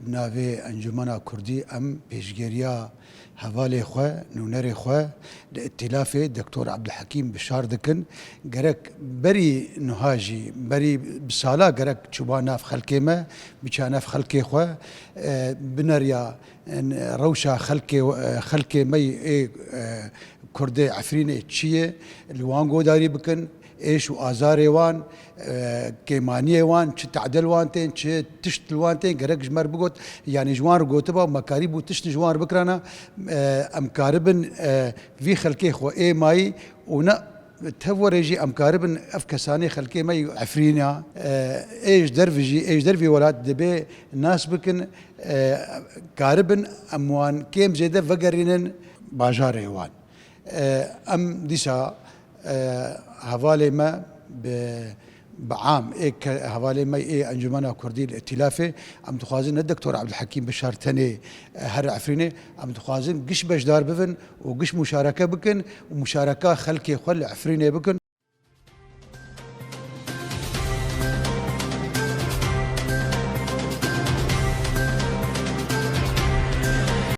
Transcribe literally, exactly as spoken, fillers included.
Bi navê Encûmena Kurdî em pêşgeriya hevalê xwe, nûnerê xwe li Îtîlafê Doktor Ebdulhekîm Bişar dikin. Gerek berî nuha jî, berî bi sala gerek çûba nav xelkê me, biça nav xelkê xwe, e, bineriya, e, rewşa xelkê, e, xelkê me yî ê, e, Kurdê Efrînê çi ye, li wan godarî bikin, êş û azarê wan, e, kêmaniyê wan, çi tadê li wan tên, çi tişt li wan tên, gerek ji me re bigot, yanî ji wan re gotiba, me karîbû tişt ji wan re bikirana, e, em karibin, e, vî xelkê xwe ê mayî û ne tev were jî em karibin ev kesanê xelkê me yî Efrîna, e, ê ji derve jî, ê ji dervî welat dibê nas bikin, e, karibin em wan kêm zêde vegerînin bajarê wan. E, em dîsa, e, hevalê me bi, bi am, ê ke-, hevalê me ê Encûmena Kurdî li Îtîlafê, em dixwazin ne Doktor Ebdulhekîm Bişar tenê, e, here Efrînê, em dixwazin giş beşdar bibin û giş muşareke bikin û muşareka xelkê xwe li Efrînê bikin.